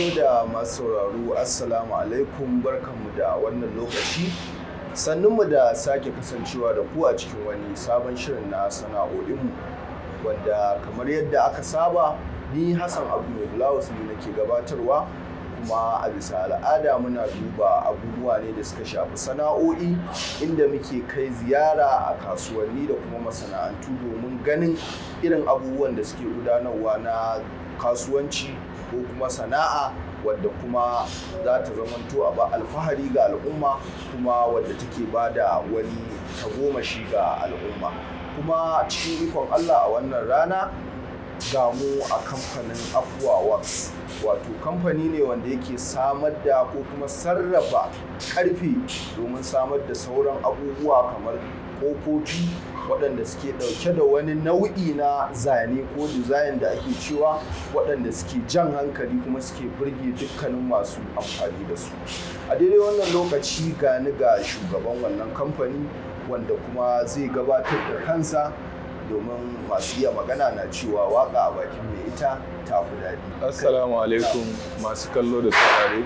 Kallo da masu sauraro, Assalamu alaikum, barkanmu da wannan lokaci. Sannunmu da sake kasancewa da ku a cikin wani sabon shirin na sana'o'inmu, wanda kamar yadda aka saba ni Hassan Abu Mai Blouse ne nake gabatarwa. Kuma a bisa al'ada muna duba abubuwa ne da suka shafi sana'o'i, inda muke kai ziyara a kasuwanni da kuma masana'antu domin ganin irin abubuwan da suke gudanarwa na kasuwanci ko kuma sana'a, wadda kuma za ta zamanto abu alfahari ga al'umma, kuma wadda take ba da wani tagomashi ga al'umma. Kuma cikin ikon Allah, a wannan rana ga mu a kamfanin Afuwa Works, wato kamfani ne wanda yake samar da ko kuma sarrafa karfe domin samar da sauran abubuwa kamar ƙofofi waɗanda suke ɗauke da wani nau'i na zane ko design da ake cewa, waɗanda suke jan hankali kuma suke burge dukkanin masu amfani da su. A daidai wannan lokaci gani ga shugaban wannan kamfani, wanda kuma zai gabatar da kansa, domin masu iya magana na cewa waka a bakin mai ita ta fi daɗi. Assalamu alaikum, masu kallo da saurare.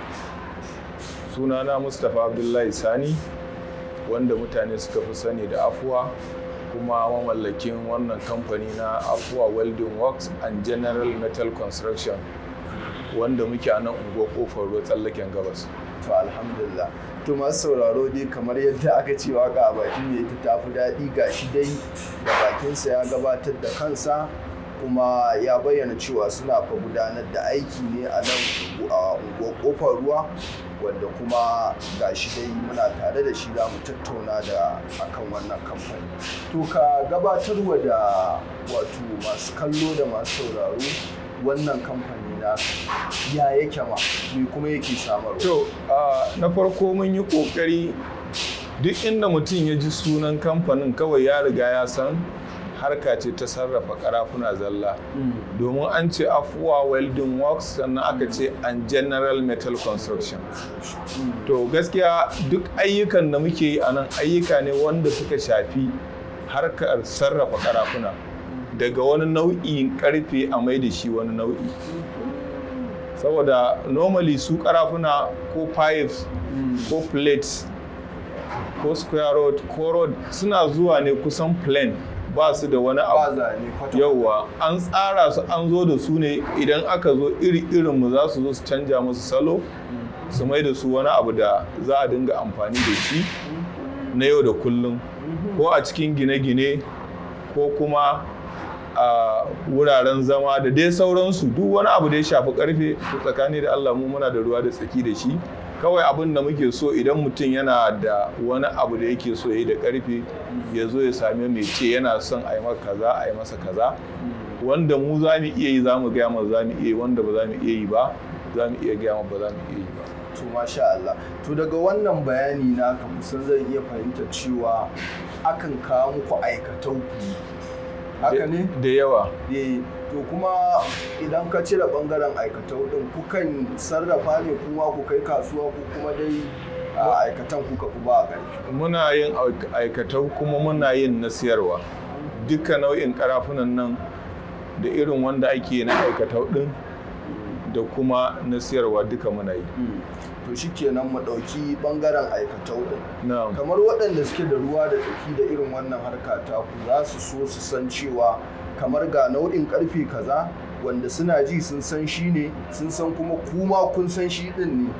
Sunana Mustapha Abdullahi Sani, wanda mutane suka fi sani da Afuwa, kuma mamallakin wannan kamfani na Afuwa Welding Works and General Metal Construction, wanda muke a nan unguwar Kofar Ruwa, tsallaken gabas. To, alhamdulillah. To, masu sauraro dai, kamar yadda aka ce waka a bakin mai ita ta fi daɗi, gashi dai da bakinsa ya gabatar da kansa, kuma ya bayyana cewa suna fa gudanar da aiki ne a nan a unguwar Kofar Ruwa, wanda kuma gashi dai muna tare da shi, za mu tattauna da akan wannan kamfani. To, ka gabatarwa da wato masu kallo da masu sauraro wannan kamfani na ya yake ma, me kuma yake samarwa? To, na farko mun yi ƙoƙari duk inda mutum ya ji sunan kamfanin, kawai ya riga ya san harka ce ta sarrafa karafuna zalla. Domin an ce Afuwa Welding Works, sannan aka ce and General Metal Construction. To, gaskiya duk ayyukan da muke yi a nan ayyuka ne wanda suka shafi harkar sarrafa karafuna. Daga wani nau'in karfe a mai da shi wani nau'i. Saboda normally su karafuna, ko pipes ko plates ko square rod ko rod, suna zuwa ne kusan plain, ba su da wani Ba abu. zane kwata. Yauwa, an tsara su, an zo da su ne. Idan aka zo, iri irin mu za su zo su canja musu salo, su mai da su wani abu da za a dinga amfani da shi na yau da kullum, ko a cikin gine-gine, ko kuma a wuraren zama da dai sauransu. Duk wani abu da ya shafi karfe, to tsakani da Allah mu muna da ruwa da tsaki da shi. Kawai abin da muke so, idan mutum yana da wani abu da yake so ya yi da karfe, ya zo ya same mai ce yana son a yi masa kaza, a yi masa kaza. Wanda mu za mu iya yi, za mu gaya masa za mu iya yi. Wanda ba za mu iya yi ba, za mu iya gaya masa ba za mu iya yi ba. To, masha Allah. To, daga wannan bayani na ka, kusan zan iya fahimtar cewa akan kawo muku aikatau ku yi. Haka ne? Da yawa. Eh, to kuma idan ka cire bangaren aikatau din, kukan sarrafa ne kuma ku kai kasuwa, ko kuma dai a aikatan kuka fi ba ƙarfi? Muna yin aikatau kuma muna yin na siyarwa. Duka nau'in karafunan nan, da irin wanda ake na aikatau din da kuma na siyarwa, duka muna yi. To, shikenan, mu ɗauki bangaren aikatau din. Na'am. Kamar waɗanda suke da ruwa da tsaki da irin wannan harka ta ku, za su so su san cewa kamar ga nau'in karfe kaza wanda suna ji sun san shi ne, sun san kuma kuma kun san shi din ne.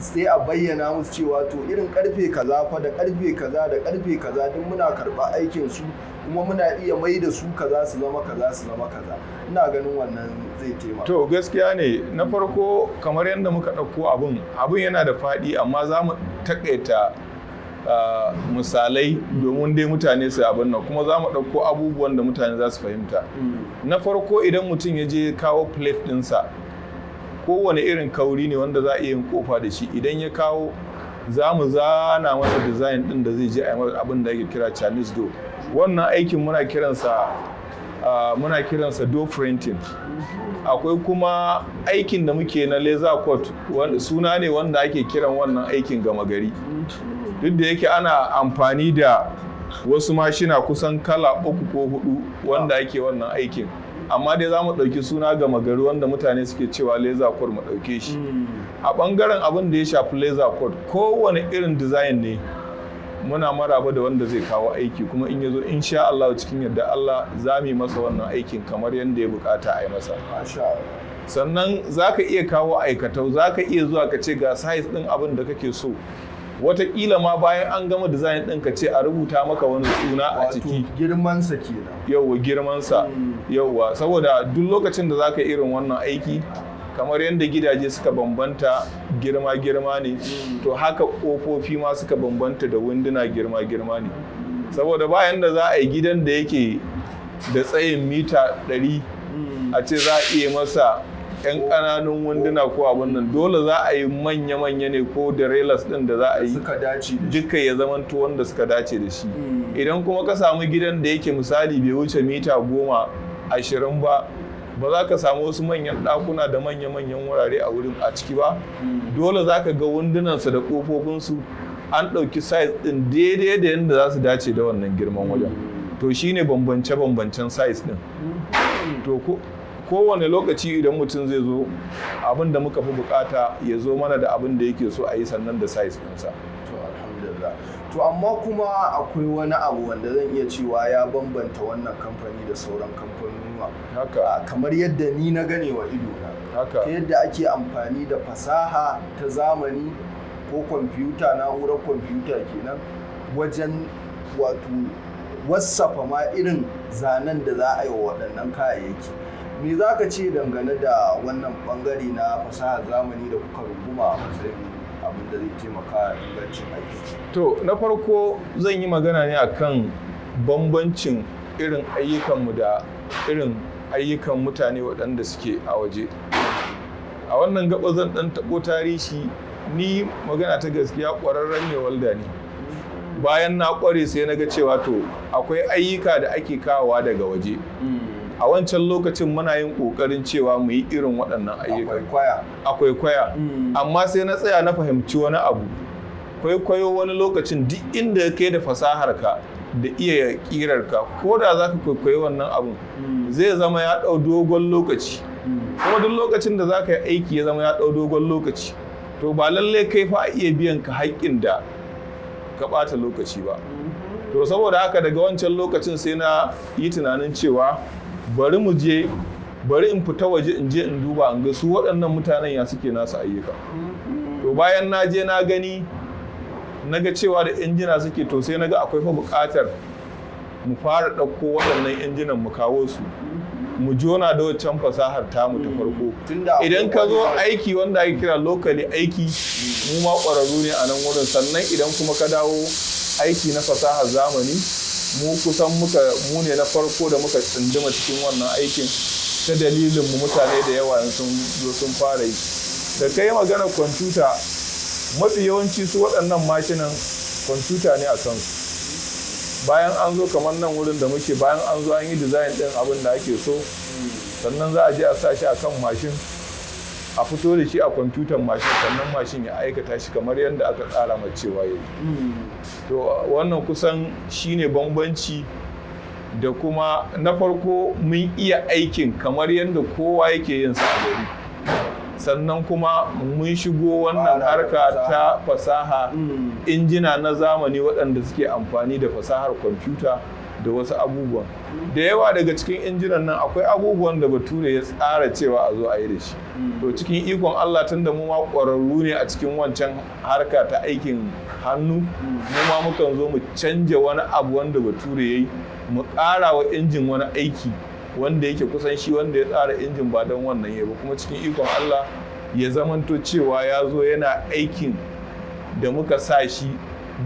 Sai a bayyana musu cewa to, irin karfe kaza fa, da karfe kaza, da karfe kaza, duk muna karɓa aikin su, kuma muna iya mai da su kaza, su zama kaza, su zama kaza. Ina ganin wannan zai taimaka. To, gaskiya ne. Na farko, kamar yadda muka ɗauko abun, abun yana da faɗi, amma za mu taƙaita misalai domin dai mutane su abin nan, kuma za mu ɗauko abubuwan da mutane za su fahimta. Na farko, idan mutum ya je kawo plate ɗinsa, kowane irin kauri ne wanda za a iya yin kofa da shi, idan ya kawo, za mu zana masa design ɗin da zai je a yi masa abin da ake kira Chinese door. Wannan aikin muna kiransa door printing. Akwai kuma aikin da muke na laser cut, suna ne wanda ake kiran wannan aikin gama gari, duk da yake ana amfani da wasu mashina kusan kala uku ko hudu wanda ake wannan aikin. Amma dai za mu ɗauki suna gama gari wanda mutane suke cewa laser cut, mu ɗauke shi. A ɓangaren abin da ya shafi laser cut, kowane irin design ne, muna maraba da wanda zai kawo aiki, kuma in ya zo, insha Allah, cikin yadda Allah, za mu yi masa wannan aikin kamar yadda ya bukata a yi masa. Masha Allah. Sannan za ka iya kawo aikatau, za ka iya zuwa ka ce ga size ɗin abin da kake so. Wataƙila ma bayan an gama design ɗin, ka ce a rubuta maka wani suna a Wato ciki. girmansa kenan. Yauwa, girmansa. Yauwa, saboda duk lokacin da za ka irin wannan aiki, kamar yadda gidaje suka bambanta girma-girma ne, to haka ƙofofi ma suka bambanta da wunduna girma-girma ne, saboda bayan da za a yi gidan da yake da tsayin mita 100 a ce za a iya masa 'yan ƙananun wunduna ko abin nan. Dole za a yi manya-manya ne, ko da railers ɗin da za a yi suka dace da shi. duka ya zamanto wanda suka dace da shi. Idan kuma ka samu gidan da yake, misali, bai wuce mita 10, 20 ba, ba za ka samu wasu manyan ɗakuna da manya-manyan wurare a wurin a ciki ba. Dole za ka ga wundunansa da ƙofofinsu an ɗauki size ɗin daidai da yadda za su dace da wannan girman wajen. To, shine bambance-bambancen size ɗin. To, kowane lokaci idan mutum zai zo, abin da muka fi bukata, ya zo mana da abin da yake so a yi, sannan da size ɗinsa. To, alhamdulillah. To, amma kuma akwai wani abu wanda zan iya cewa ya bambanta wannan kamfani da sauran kamfanonuwa. Kamar yadda ni na gane wa ido na. Ta yadda ake amfani da fasaha ta zamani ko kwamfuta, na'urar kwamfuta kenan, wajen wato wassafa ma irin zanen da za a yi wa waɗannan kayayyaki. Me za ka ce dangane da wannan bangare na fasahar zamani da kuka runguma a matsayin abin da zai taimaka ingancin aiki? To, na farko zan yi magana ne akan bambancin irin ayyukanmu da irin ayyukan mutane waɗanda suke a waje. A wannan gaba zan ɗan taɓo tarihi. Ni, magana ta gaskiya, ƙwararren mai walda ne. Bayan na ƙware, sai na ga cewa to, akwai ayyuka da ake kawowa daga waje. A wancan lokacin muna yin ƙoƙarin cewa mu yi irin waɗannan ayyukan. Akwai Akwai kwaya. Amma sai na tsaya na fahimci wani abu. Kwaikwayo, wani lokacin duk inda ya kai da fasahar ka da iya ƙirar ka, ko da za ka kwaikwayi wannan abun, zai zama ya ɗau dogon lokaci. Kuma duk lokacin da za ka yi aiki ya zama ya ɗau dogon lokaci, to ba lallai kai fa a iya biyan ka haƙƙin da ka ɓata lokaci ba. To, saboda haka daga wancan lokacin sai na yi tunanin cewa bari mu je, bari in fita waje, in je in duba in ga su waɗannan mutanen ya suke nasu ayyuka. To, bayan na je na gani, na ga cewa da injina suke, to sai na ga akwai fa buƙatar mu fara ɗauko waɗannan injinan, mu kawo su, mu jona da waccan fasahar tamu ta farko. Tunda akwai Idan ka zo wani- aiki wanda ake kira locally aiki, mu ma ƙwararru ne a nan wurin. Sannan idan kuma ka dawo aiki na fasahar zamani, mu kusan muka mu ne na farko da muka tsunduma cikin wannan aikin. Ta dalilin mu mutane da yawa sun zo sun fara yi. Da kai magana kwamfuta, mafi yawanci su waɗannan mashinan kwamfuta ne a kansu. Bayan an zo, kamar nan wurin da muke, bayan an zo an yi design ɗin abin da ake so, sannan za a je a sa shi a kan mashin, a fito da shi a kwamfutan mashin, sannan mashin ya aikata shi kamar yadda aka tsara ma cewa ya yi. To, wannan kusan shine bambanci. Da kuma na farko, mun iya aikin kamar yadda kowa yake yin sa a gari, sannan kuma mun shigo wannan Fara da harka ta fasaha, injina na zamani waɗanda suke amfani da fasahar kwamfuta da wasu abubuwan. Da yawa daga cikin injinan nan akwai abubuwan da Bature ya tsara cewa a zo a yi da shi. To, cikin ikon Allah, tun da mu ma ƙwararru ne a cikin wancan harka ta aikin hannu, mu ma mukan zo mu canja wani abu wanda Bature ya yi, mu ƙara wa injin wani aiki wanda yake kusan shi wanda ya tsara injin ba don wannan ya ba, kuma cikin ikon Allah ya zamanto cewa ya zo yana aikin da muka sa shi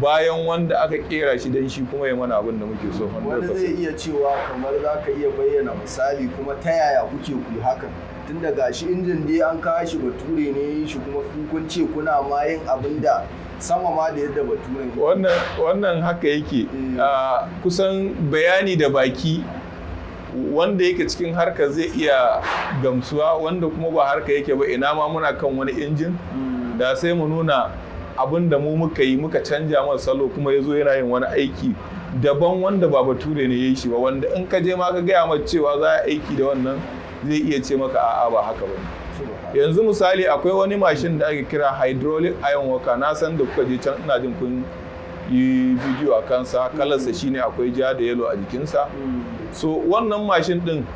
bayan wanda aka kera shi don shi, kuma ya mana abin da muke so Wani 100%. zai iya cewa kamar za ka iya bayyana misali kuma ta yaya kuke ku yi hakan, tun da gashi injin dai an kawo shi, Bature ne shi, kuma kun ce kuna ma yin abin da sama ma da yadda Bature ne. Wannan haka yake. Kusan bayani da baki, wanda yake cikin harka zai iya gamsuwa, wanda kuma ba harka yake ba, ina ma muna kan wani injin da sai mu nuna abin da mu muka yi, muka canja masa salo, kuma ya zo yana yin wani aiki Daban wanda ba bature ne ya yi shi ba, wanda in ka je ma ka gaya ma cewa za a aiki da wannan, zai iya ce maka a'a, ba haka ba ne. Yanzu misali, akwai wani mashin da ake kira hydraulic iron worker. Na san da kuka je can, ina jin kun yi bidiyo a kansa. Kalarsa shine akwai ja da yellow a jikinsa. So wannan mashin din,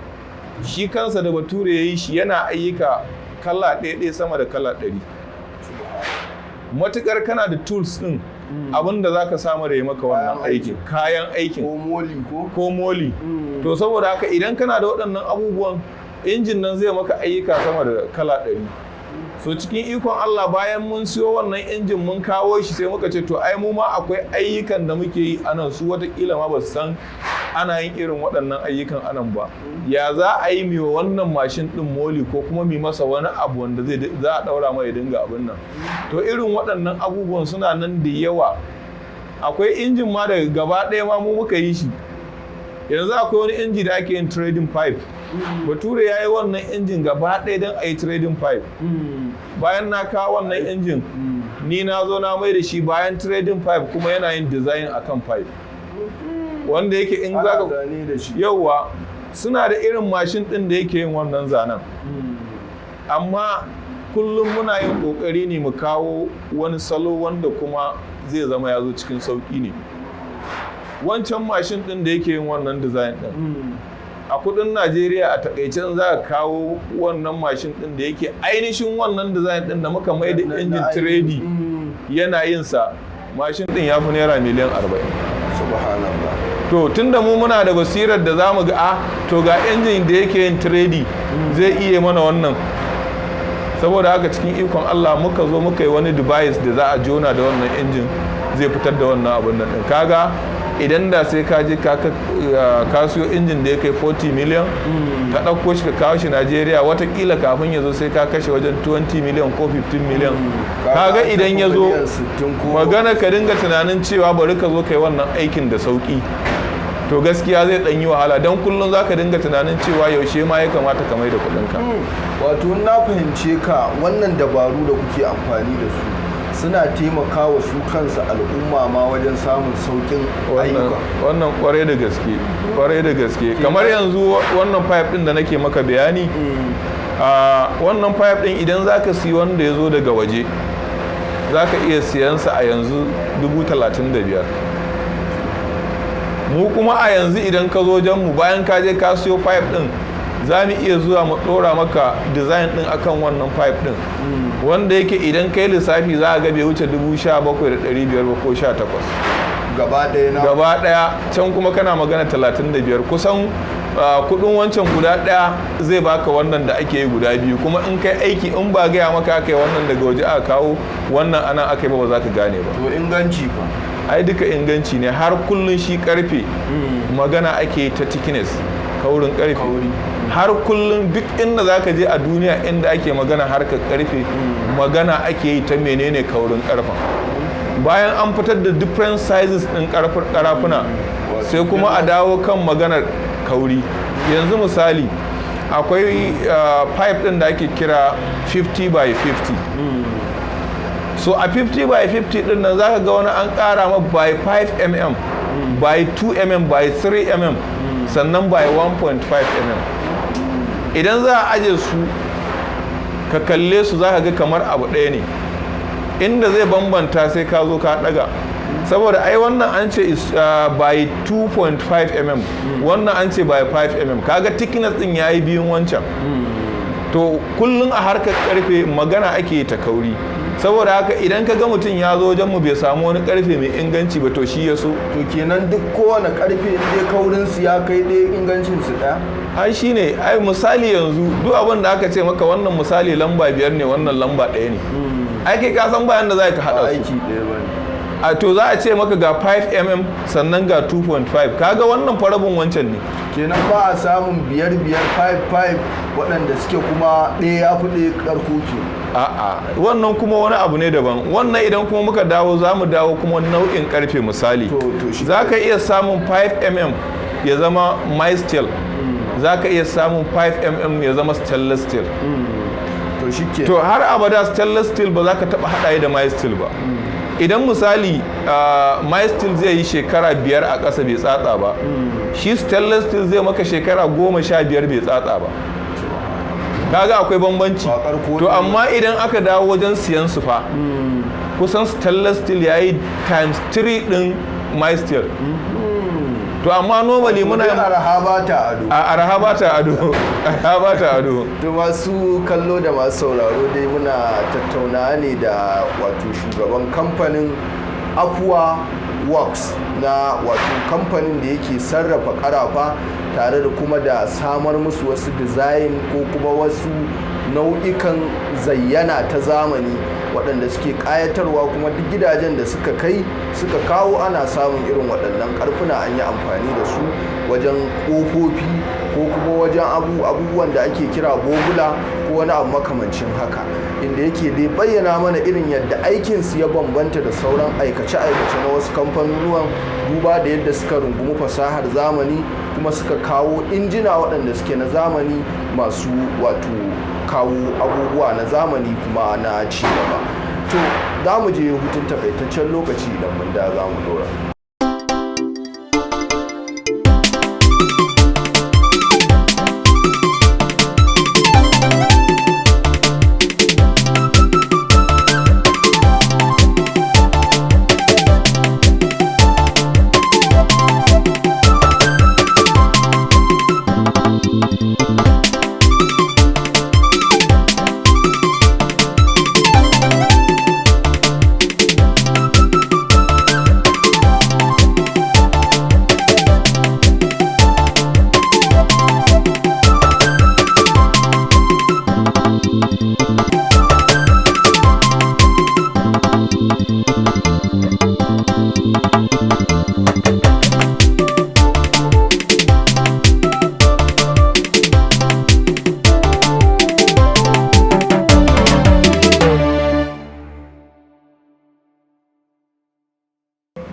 shi kansa da bature ya yi shi, yana ayyuka kala ɗaya ɗaya sama da kala 100. Matukar kana da tools din, abin da za ka samu da ya maka wannan Kayan aikin, kayan aikin. Ko moli ko? Ko moli. To saboda haka, idan kana da waɗannan abubuwan, injin nan zai maka ayyuka sama da kala 100. So cikin ikon Allah, bayan mun siyo wannan injin mun kawo shi, sai muka ce to ai mu ma akwai ayyukan da muke yi anan, su watakila ma ba su san ana yin irin waɗannan ayyukan anan ba. Ya za a yi mi wa wannan mashin ɗin moli ko kuma mi masa wani abu wanda zai za a ɗaura mai dinga abin nan? To irin waɗannan abubuwan suna nan da yawa. Akwai injin ma daga gaba ɗaya ma mu muka yi shi. Yanzu akwai wani inji da ake yin threading pipe. Bature ya yi wannan injin gaba ɗaya don a yi threading pipe. Bayan na kawo wannan injin, ni na zo na mai da shi bayan threading pipe kuma yana yin design akan pipe, wanda yake in Ana za ka zane da shi. Yauwa, suna da irin mashin ɗin da yake yin wannan zanen. Amma kullum muna yin ƙoƙari ne mu kawo wani salo wanda kuma zai zama ya zo cikin sauƙi ne. Wancan mashin ɗin da yake yin wannan design ɗin, a kudin Najeriya a takaicen za ka kawo wannan mashin ɗin da yake ainihin wannan design ɗin da muka mai da injin threading yana yin sa, mashin ɗin ya fi naira miliyan 40. Subhanallah. To tunda mu muna da basirar da za mu ga, a to ga injin da yake yin threading zai iya mana wannan. Saboda haka, cikin ikon Allah muka zo muka yi wani device da za a jona da wannan injin, zai fitar da wannan abun nan din. Kaga idan da sai ka je ka siyo injin da ya kai 40 million, ka ɗauko shi ka kawo shi Najeriya, watakila kafin ya zo sai ka kashe wajen 20 million ko 15 million. Kaga idan ya zo, magana ka dinga tunanin cewa bari ka zo kai wannan aikin da sauki, to gaskiya zai ɗan yi wahala, don kullum za ka dinga tunanin cewa yaushe ma ya kamata ka mai da kuɗinka. Wato na fahimce ka, wannan dabaru da kuke amfani da su suna taimakawa su kansu al'umma ma wajen samun saukin ayyuka. Wannan kwarai da gaske, kwarai da gaske. Kamar yanzu wannan pipe din da nake maka bayani, a wannan pipe din, idan zaka siyi wanda ya zo daga waje, zaka iya siyansa a yanzu 35,000. Mu kuma a yanzu idan ka zo mu, bayan ka je ka siyo pipe din, za mu iya zuwa mu ɗora maka design din akan wannan pipe din, wanda yake idan kai lissafi za a ga bai wuce 17,500 ba ko 18. Gaba ɗaya na? Gaba ɗaya. Can kuma kana magana 35. Kusan kudin wancan guda ɗaya zai baka wannan da ake yi guda biyu. Kuma in kai aiki, in ba gaya maka aka yi wannan daga waje aka kawo wannan anan aka yi ba, ba za ka gane ba. To inganci fa? Ai duka inganci ne. Har kullun shi karfe magana ake ta thickness, kaurin karfe. Kauri. Har kullun duk inda za ka je a duniya, inda ake magana harkar karfe, magana ake yi ta menene kaurin karfen. Bayan an fitar da different sizes din karafuna, sai kuma a dawo kan maganar kauri. Yanzu misali, akwai pipe din da ake kira 50 by 50. So a 50 by 50 din nan, zaka ga wani an kara ma by 5 mm, by 2 mm, by 3 mm, sannan by 1.5 mm. Idan za a aje su ka kalle su, za ka ga kamar abu ɗaya ne. Inda zai bambanta sai ka zo ka ɗaga, saboda ai wannan an ce is by 2.5 mm, wannan an ce by 5 mm. Kaga thickness din yayi biyun wancan. To kullum a harkar karfe magana ake ta kauri. Saboda haka, idan ka ga mutum ya zo wajen mu bai samu wani karfe mai inganci ba, to shi ya so. To kenan duk kowane karfe dai kaurin su ya kai ɗaya, ingancin su ɗaya? Ai shine ai misali yanzu duk abin da aka ce maka wannan misali lamba 5 ne, wannan lamba 1 ne, ai kai ka san bayan da za ka Ba haɗa su. Aiki ɗaya ba ne. A to za a ce maka ga 5 mm, sannan ga 2.5. Kaga wannan farabin wancan ne. Kenan ba a samun biyar biyar, 5 5, waɗanda suke kuma ɗaya ya fi ɗaya ƙarko ke? A'a, wannan kuma wani abu ne daban. Wannan idan kuma muka dawo, za mu dawo kuma nau'in karfe misali. To shi. Za ka iya samun 5 mm ya zama mild steel, za ka iya samun 5 mm ya zama stainless steel. To shi ke. To har abada stainless steel ba za ka taba haɗa da mild steel ba. Idan misali mild steel zai yi shekara 5 a ƙasa bai tsatsa ba, shi stainless steel zai maka shekara 15 bai tsatsa ba. Kaga akwai bambanci. Ba ƙarko To ne. amma idan aka dawo wajen siyan su fa, kusan stainless steel ya yi times 3 din mild steel. To amma normally muna Dai araha ba ta ado. A araha ba ta ado, araha ba ta ado. To masu kallo da masu sauraro, dai muna tattauna ne da wato shugaban kamfanin Afuwa Works, na wato kamfanin da yake sarrafa karafa tare da kuma da samar musu wasu design ko kuma wasu nau'ikan zayyana ta zamani waɗanda suke ƙayatarwa, kuma duk gidajen da suka kai suka kawo ana samun irin waɗannan ƙarfuna an yi amfani da su wajen ƙofofi ko kuma wajen abubuwan da ake kira burglar ko wani abu makamancin haka, inda yake dai bayyana mana irin yadda aikinsu ya bambanta da sauran aikace-aikace na wasu kamfanonuwan, duba da yadda suka rungumi fasahar zamani kuma suka kawo injina waɗanda suke na zamani masu wato kawo abubuwa na zamani kuma na ci gaba. To za mu je hutun takaitaccen lokaci, idan mun da za mu dora.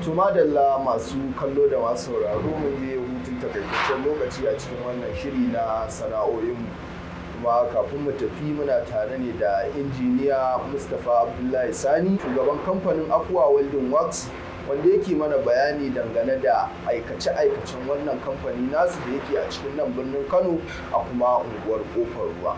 To madalla, masu kallo da masu sauraro, mun je hutun takaitaccen lokaci a cikin wannan shiri na sana'o'inmu. Kuma kafin mu tafi muna tare ne da injiniya Mustapha Abdullahi Sani, shugaban kamfanin Afuwa Welding Works, wanda yake mana bayani dangane da aikace-aikacen wannan kamfani nasu da yake a cikin nan birnin Kano a kuma unguwar Kofar Ruwa,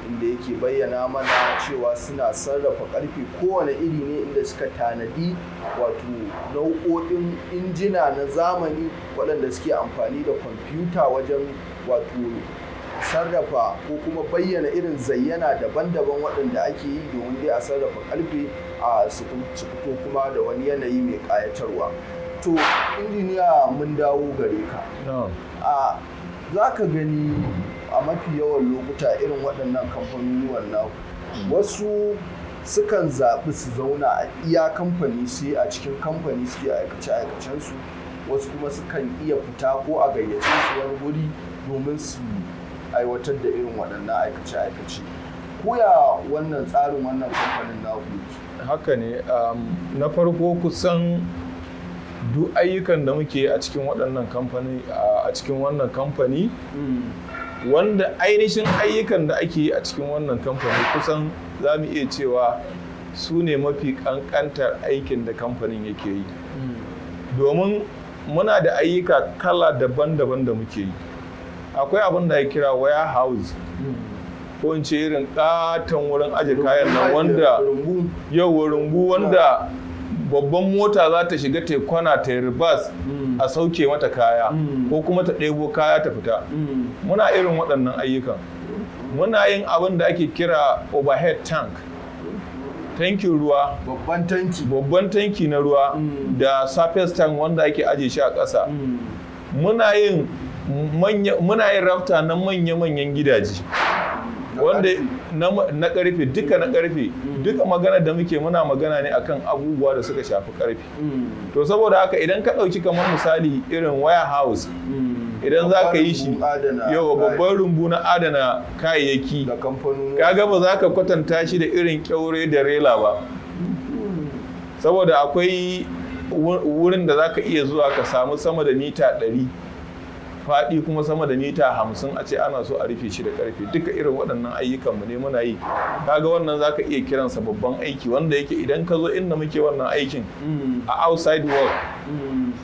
inda yake bayyana mana cewa suna sarrafa karfe kowane iri ne, inda suka tanadi wato nau'o'in injina na zamani waɗanda suke amfani da kwamfuta wajen wato sarrafa ko kuma bayyana irin zayyana daban-daban waɗanda ake yi domin dai a sarrafa karfe a su fito kuma da wani yanayi mai ƙayatarwa. To injiniya, mun dawo gare ka. A za ka gani a mafi yawan lokuta irin waɗannan kamfanonuwan naku, wasu sukan zaɓi su zauna a iya kamfani, sai a cikin kamfani suke aikace-aikacensu, wasu kuma sukan iya fita ko a gayyace su wani wuri domin su aiwatar da irin waɗannan aikace-aikace. Koya wannan tsarin wannan kamfanin naku yake? Haka ne. Na farko, kusan duk ayyukan da muke a cikin waɗannan kamfani, a cikin wannan kamfani, wanda ainihin ayyukan da ake yi a cikin wannan kamfani, kusan za mu iya cewa su ne mafi ƙanƙantar aikin da kamfanin yake yi, domin muna da ayyuka kala daban-daban da muke yi. Akwai abin da ya kira warehouse, ko in ce irin katon wurin aje kayan nan wanda Rumbu. Yau rumbu, wanda babban mota za ta shiga ta kwana, ta reverse, a sauke mata kaya ko kuma ta ɗebo kaya ta fita. Muna irin waɗannan ayyukan. Muna yin abin da ake kira overhead tank, tankin ruwa. Babban tanki. Babban tanki na ruwa da surface tank wanda ake aje shi a ƙasa. Muna yin rafter na manya-manyan gidaje wanda na karfe, duka na karfe. Duka magana da muke, muna magana ne akan abubuwa da suka shafi karfe. To saboda haka, idan ka ɗauki kamar misali irin warehouse, idan za ka yi shi, yawa, babban rumbu na adana kayayyaki, da kamfanoni, kaga ba za ka kwatanta shi da irin kyaure da rela ba, saboda akwai wurin da za ka iya zuwa ka samu sama da mita 100. Faɗi kuma sama da mita 50, a ce ana so a rufe shi da karfe. Duka irin waɗannan ayyukanmu ne muna yi. Kaga wannan zaka iya kiransa babban aiki, wanda yake idan ka zo inda muke wannan aikin a outside work,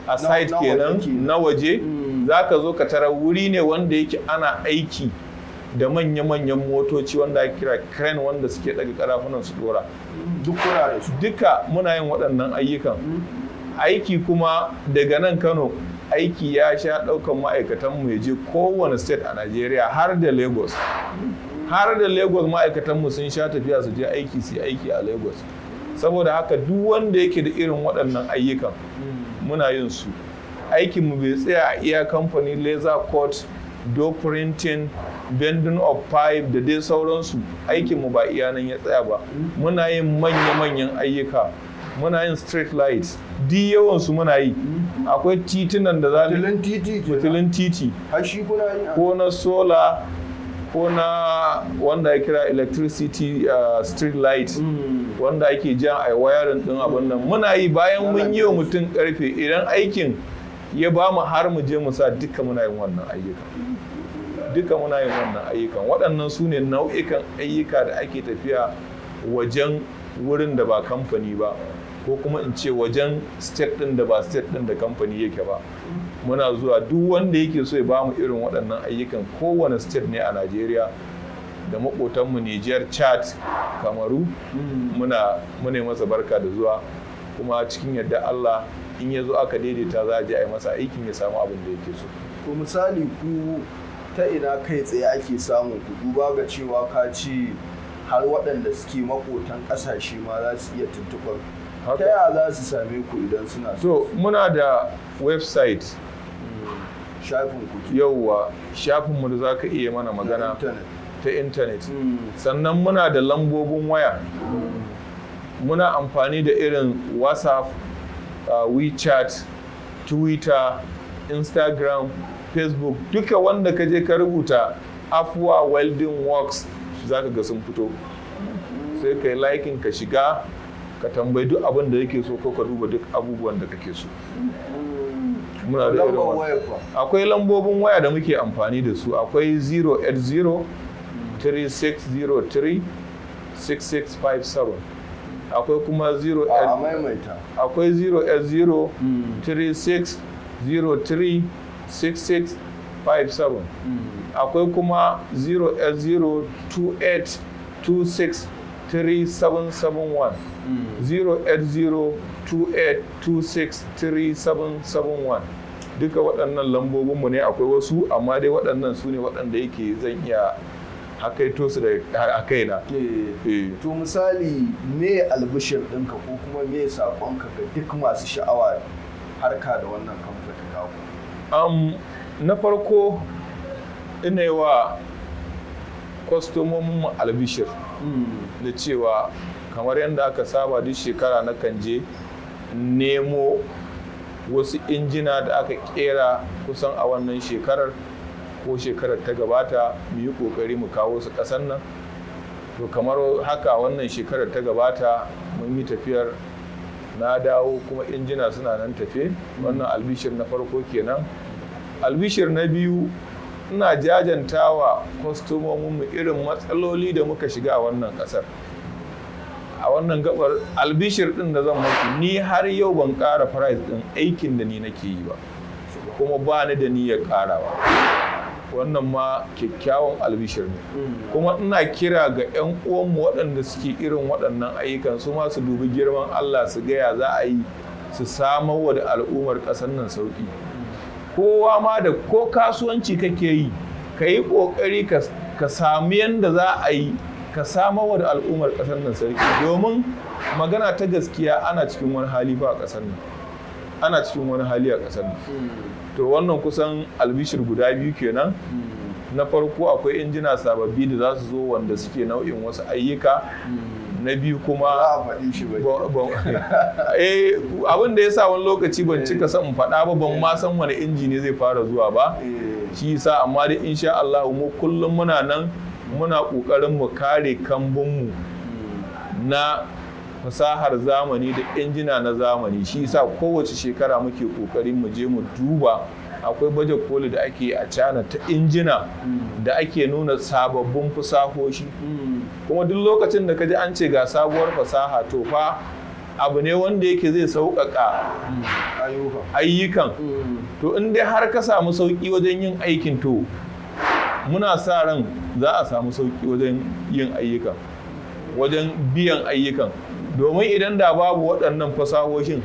a site kenan, na waje, za ka zo ka tara wuri ne wanda yake ana aiki da manya-manyan motoci wanda ake kira crane, wanda suke daga karafunan su dora. Duk kuna da su? Duka muna yin waɗannan ayyukan. Aiki kuma daga nan Kano, aiki ya sha ɗaukan ma'aikatanmu ya je kowane state a Najeriya, har da Lagos. Har da Lagos ma'aikatanmu sun sha tafiya su je aiki, su yi aiki a Lagos. Saboda haka duk wanda yake da irin waɗannan ayyukan, muna yin su. Aikinmu bai tsaya a iya kamfanin laser cut, door printing, bending of pipe da dai sauransu. Aikinmu ba iya nan ya tsaya ba. Muna yin manya-manyan ayyuka, muna yin street lights, duk yawansu muna yi. Akwai titunan da za mu Fitilun titi kenan. Fitilun titi. Har shi kuna yi? Ko na solar, ko na wanda ya kira electricity street light, wanda ake jan a wayarin din abin nan, muna yi. Bayan mun yi wa mutum karfe, idan aikin ya ba mu har mu je mu sa, duka muna yin wannan ayyuka. Duka muna yin wannan ayyukan. Waɗannan su ne nau'ikan ayyuka da ake tafiya wajen wurin da ba kamfani ba, ko kuma in ce wajen state ɗin da ba state ɗin da kamfani yake ba. Muna zuwa. Duk wanda yake so ya ba mu irin waɗannan ayyukan, kowane state ne a Najeriya da maƙotanmu Niger, Chad, Kamaru, muna masa barka da zuwa. Kuma cikin yadda Allah, in ya zo aka daidaita, za a je a yi masa aikin, ya samu abin da yake so. To, misali, ku ta ina kai tsaye ake samun ku, duba ga cewa ka ce har waɗanda suke makotan ƙasashe ma za su iya tuntuɓar? Ta yaya za su same ku idan suna So muna da website. Shafin ku ke Yauwa, shafinmu da za ka iya mana na magana intanet. Ta intanet. Sannan muna da lambobin waya. Muna amfani da irin WhatsApp, WeChat, Twitter, Instagram, Facebook. Duka wanda ka je ka rubuta Afuwa Welding Works, za ka ga sun fito. Sai ka yi liking, ka shiga, ka tambayi duk abin da yake so, ko ka duba duk abubuwan da kake so. Muna da irin Lambar wannan. waya fa? Akwai lambobin waya da muke amfani da su. Akwai 080 3603 6657. Akwai kuma A 08 maimaita. Akwai 080 3603 6657. Akwai kuma 080 28 26 3771, 080 28 26 3771. Duka waɗannan lambobinmu ne. Akwai wasu, amma dai waɗannan su ne waɗanda yake zan iya hakaito su da a kaina. Eh. To, misali, me albishir ɗinka ko kuma me saƙonka ga duk masu sha'awa harka da wannan kamfanin naku? Na farko, ina yi wa kwastomominmu albishir da cewa kamar yadda aka saba duk shekara, na kan je nemo wasu injina da aka kera kusan a wannan shekarar ko shekarar ta gabata, mu yi kokari mu kawo su ƙasar nan. To, kamar haka wannan shekarar ta gabata mun yi tafiyar, na dawo, kuma injina suna nan tafe. Wannan albishir na farko kenan. Albishir na biyu, ina jajantawa kwastomominmu irin matsaloli da muka shiga a wannan kasar. A wannan gabar, albishir din da zan muku, ni har yau ban ƙara price din aikin da ni nake yi ba, kuma ba ni da niyyar ƙarawa. Wannan ma kyakkyawan albishir ne. Kuma ina kira ga 'yan uwanmu waɗanda suke irin waɗannan ayyukan, su ma su dubi girman Allah, su gaya za a yi su samar wa da al'ummar ƙasar nan sauƙi. Kowa ma da ko kasuwanci kake yi, ka yi ƙoƙari ka sami yadda za a yi ka samar wa da al'ummar ƙasar nan sauƙi, domin magana ta gaskiya, ana cikin wani hali ba a ƙasar nan, ana cikin wani hali a ƙasar nan. To, wannan kusan albishir guda biyu kenan. Na farko, akwai injina sababbi da za su zo wanda suke nau'in wasu ayyuka. Na biyu kuma Ba za a faɗi shi ba. Eh, abin da ya sa wani lokaci ban cika son in faɗa ba, ban ma san wani inji ne zai fara zuwa ba, shi yasa. Amma dai insha Allah mu kullum muna nan muna ƙoƙarin mu kare kambunmu na fasahar zamani da injina na zamani. Shi yasa kowace shekara muke ƙoƙarin mu je mu duba. Akwai baje koli da ake yi a China ta injina da ake nuna sababbin fasahohi. Kuma duk lokacin da ka ji an ce ga sabuwar fasaha, to fa abu ne wanda yake zai sauƙaƙa ayyuka ayyukan. To in dai har ka samu sauƙi wajen yin aikin, to muna sa ran za a samu sauƙi wajen yin ayyukan, wajen biyan ayyukan. Domin idan da babu waɗannan fasahohin,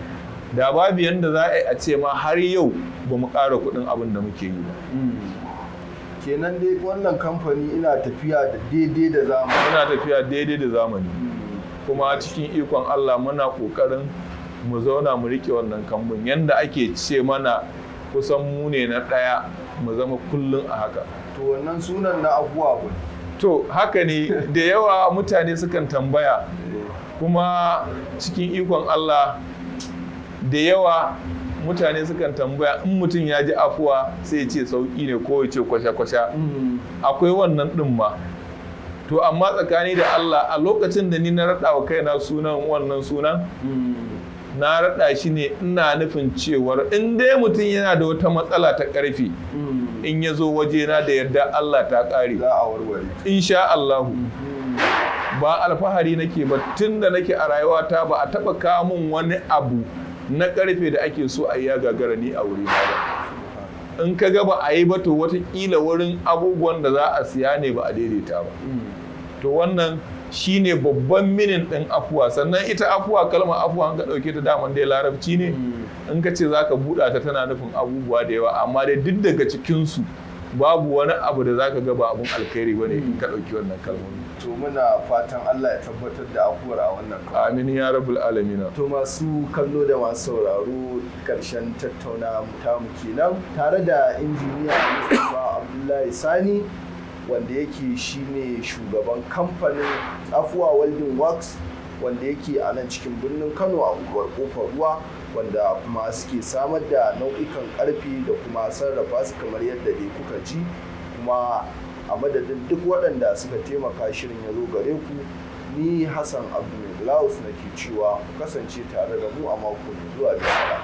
da babu yanda za a yi a ce ma har yau ba mu ƙara kuɗin abin da muke yi ba. Kenan dai wannan kamfani ina tafiya da daidai da zamani. Muna tafiya daidai da zamani, kuma cikin ikon Allah muna ƙoƙarin mu zauna mu riƙe wannan kambun. Yanda ake ce mana kusan mu ne na ɗaya, mu zama kullum a haka. To wannan sunan na afuwa ba? To haka ne, da yawa mutane sukan tambaya, kuma cikin ikon Allah da yawa mutane sukan tambaya, in mutum ya ji afuwa sai ya ce sauƙi ne ko ya ce kwasha-kwasha. Akwai wannan ɗin ma. To amma tsakani da Allah, a lokacin da ni na raɗa wa kaina sunan, wannan sunan na raɗa shi ne ina nufin cewar in dai mutum yana da wata matsala ta ƙarfi, in ya zo wajena, da yarda Allah ta ƙare. Za a warware. Insha Allahu. Ba alfahari nake ba, tun da nake a rayuwata ba a taɓa kamun wani abu na ƙarfe da ake so a yi ya gagara ni a wuri ba. In ka ga ba a yi ba, to watakila wurin abubuwan da za a siya ne ba a daidaita ba. To wannan shine babban meaning ɗin afuwa. Sannan ita afuwa, kalmar afuwa, an ka ɗauke ta, daman dai Larabci ne. In ka ce za ka buɗa ta, tana nufin abubuwa da yawa, amma dai duk daga cikinsu babu wani abu da za ka ga ba abun alkhairi ba ne in ka ɗauki wannan kalmomi. To muna fatan Allah ya tabbatar da afuwar a wannan kamfani. Amin ya rabbul alamina. To masu kallo da masu sauraro, karshen tattauna tamu kenan tare da Injiniya Mustapha Abdullahi Sani, wanda yake shine shugaban kamfanin Afuwa Welding Works, wanda yake a nan cikin birnin Kano a unguwar Kofar Ruwa, wanda kuma suke samar da nau'ikan karfe da kuma sarrafa su kamar yadda dai kuka ji. Kuma a madadin duk waɗanda suka taimaka shirin ya zo gare ku, ni Hassan Abdu Mai Blouse nake cewa ku kasance tare da mu a mako mai zuwa. Bisalam.